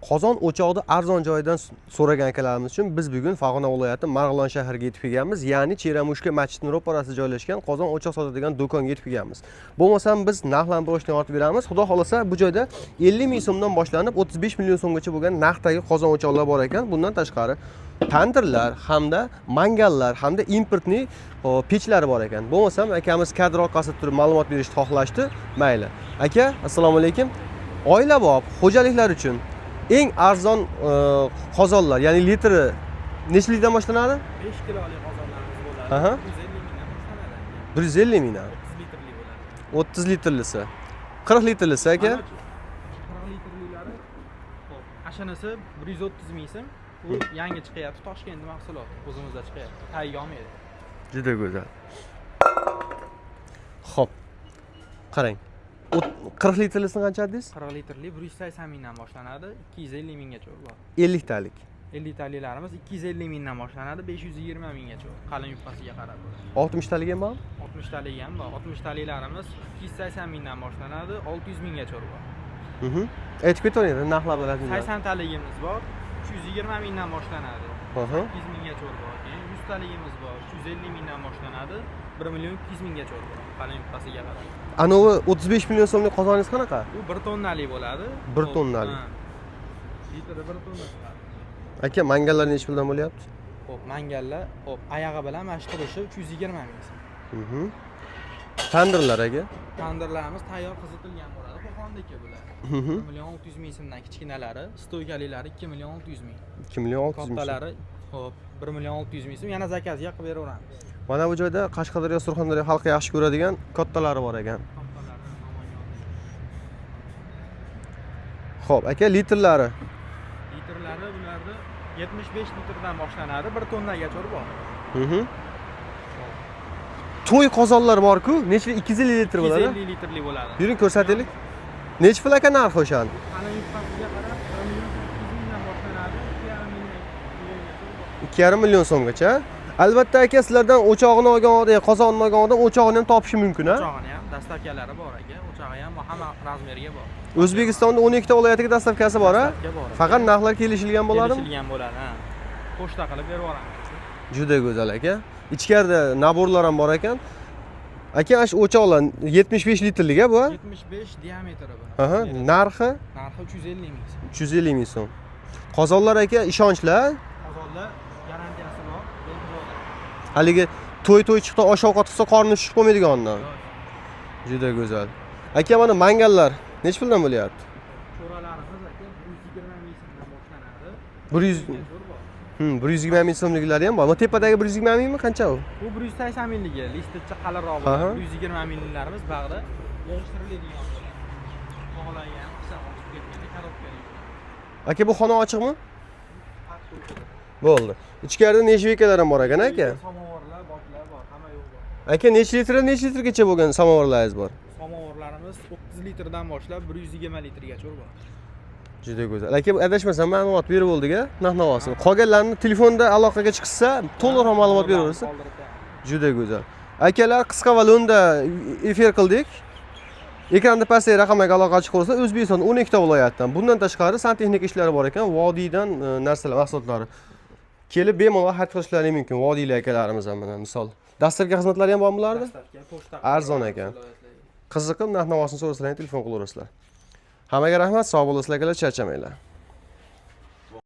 Qozon o'choqni arzon joyidan so'ragan akalarimiz uchun biz bugun Farg'ona viloyati Marg'ilon shahriga yetib kelganmiz. Ya'ni Cheremushka masjidining ro'parasida joylashgan qozon o'choq sotadigan do'konga yetib kelganmiz. Bo'lmasam biz narxlarni birozdan ortib beramiz. Xudo xolasa bu joyda 50 ming so'mdan boshlanib 35 million so'mgacha bo'lgan narxdagi qozon o'choqlar bor ekan. Bundan tashqari tandirlar hamda mangallar hamda importniy pechlari bor ekan. Bo'lmasam akamiz kadr orqasida turib ma'lumot berishni xohlashdi. Mayli. Aka, assalomu alaykum. Oilabop xo'jaliklar uchun eng arzon qozonlar, ya'ni litri necha litrdan boshlanadi? 5 kilolik qozonlarimiz bo'ladi. 150 mingdan boshlanadi. 150 mingdan. 30 litrli bo'ladi. 30 litrlisi. 40 litrlisi aka? Mana 40 litrlilari, xo'p, ashanisi 130 ming so'm. Bu yangi chiqyapti, Toshkent mahsuloti. O'zimizda chiqyapti. Tagiga olmaydi. Juda go'zal. Xo'p. Qarang. 40 litrlisini qancha dedingiz? 40 litrli 180 mingdan boshlanadi, 250 minggacha bor. 50 talik. 50 talilarimiz 250 mingdan boshlanadi, 520 minggacha. Qalin yupqasiga qarab bo'ladi. 60 talik ham bormi? 60 taligi ham bor. 60 talilarimiz 280 mingdan boshlanadi, 600 minggacha bor. Aytib ketavering, narxlar bilan. 80 taligimiz bor, 320 mingdan boshlanadi. 200 minggacha bor. Keyin 100 taligimiz bor, 350 mingdan boshlanadi, 1 million 200 minggacha bor. Qalin yupqasiga qarab. Anovi 35 million so'mlik qozoningiz qanaqa? Bu 1 tonnalik bo'ladi. 1 tonnalik. Litri 1 tonna chiqadi. Aka, mangallar nechi puldan bo'lyapti? Xo'p, mangallar, xo'p, oyog'i bilan mana shu turishi 320 ming so'm. Tandirlar aka? Tandirlarimiz tayyor qizitilgan bo'ladi, Qo'qondagi bular. 1 million 600 ming so'mdan kichkinalari, stoykalilari 2 million 600 ming. 2 million 600 ming. Kattalari, xo'p, 1 million 600 ming so'm. Yana zakazga qilib beraveramiz. Mana bu joyda Qashqadaryo, Surxondaryo xalqi yaxshi ko'radigan kattalari bor ekan. Xo'p, aka, litrlari. Litrlari bularda 75 litrdan boshlanadi, 1 tonnagacha bor. To'y qozonlar bor-ku, necha 250 litr bo'ladi? 250 litrli bo'ladi. Yuring ko'rsataylik. Necha pul aka narxi o'shani? Qalin yupqasiga qarab 1 million 800 mingdan boshlanadi, 2,5 milliongacha bor. 2,5 million so'mgacha. Albatta aka, sizlardan o'chog'ini olgan odam, qozonni olgan odam o'chog'ini ham topishi mumkin, ha? O'chog'ini ham, dastavkalari bor aka, o'chog'i ham hamma razmerga bor. O'zbekistonda 12 ta viloyatiga dastavkasi bor, ha? Dastavka bor. Faqat narxlar kelishilgan bo'ladimi? Kelishilgan bo'ladi, ha. Pochta qilib berib yuboramiz. Juda go'zal aka. Ichkarida naborlar ham bor ekan. Aka, ana shu o'choqlar 75 litrlik bu? 75 diametri bu. Aha, narxi Narxi 350 ming so'm. 350 ming so'm. Qozonlar aka ishonchli? Qozonlar garantiyasi bor. Haligi to'y chiqdi, osh ovqat qilsa qorni shishib qolmaydigandan. Juda go'zal. Aka, mana mangallar necha puldan bo'lyapti? Cho'ralarimiz aka 120 ming so'mdan boshlanadi. 100 120 ming so'mliklari ham bor. Bu tepadagi 120 mingmi qancha u? Bu 180 mingligi, listicha qalinroq bo'ladi. 120 mingliklarimiz bag'da yig'ishtiriladigan bo'ladi. Bog'larga ham qisqa ochib ketganda korobkali. Aka, bu xona ochiqmi? Bo'ldi. Ichkarida nechvikalar ham bor ekan aka? Samovarlar, boklar bor, hamma yo'q bor. Aka, necha litrdan necha litrgacha bo'lgan samovarlaringiz bor? Samovarlarimiz 30 litrdan boshlab 120 litrgacha bor. Juda go'zal. Aka, adashmasam ma'lumot berib bo'ldik-a, narx-navosini. Qolganlarni telefonda aloqaga chiqsa, to'liqroq ma'lumot beraversa. Juda go'zal. Akalar, qisqa va lo'nda efir qildik. Ekranda pastdagi raqamlarga aloqa chiqib O'zbekiston 12 ta viloyatdan. Bundan tashqari santexnika ishlari bor ekan, vodiydan narsalar, mahsulotlari kelib bemalol xarid qilishlari mumkin. Vodiylik akalarimiz ham mana misol. Dastavka xizmatlari ham bormi bularda? Dastavka, pochta. Arzon ekan. Qiziqib narx-navosini so'rasalaring telefon qilaverasizlar. Hammaga rahmat, sog' bo'lasizlar akalar, charchamanglar.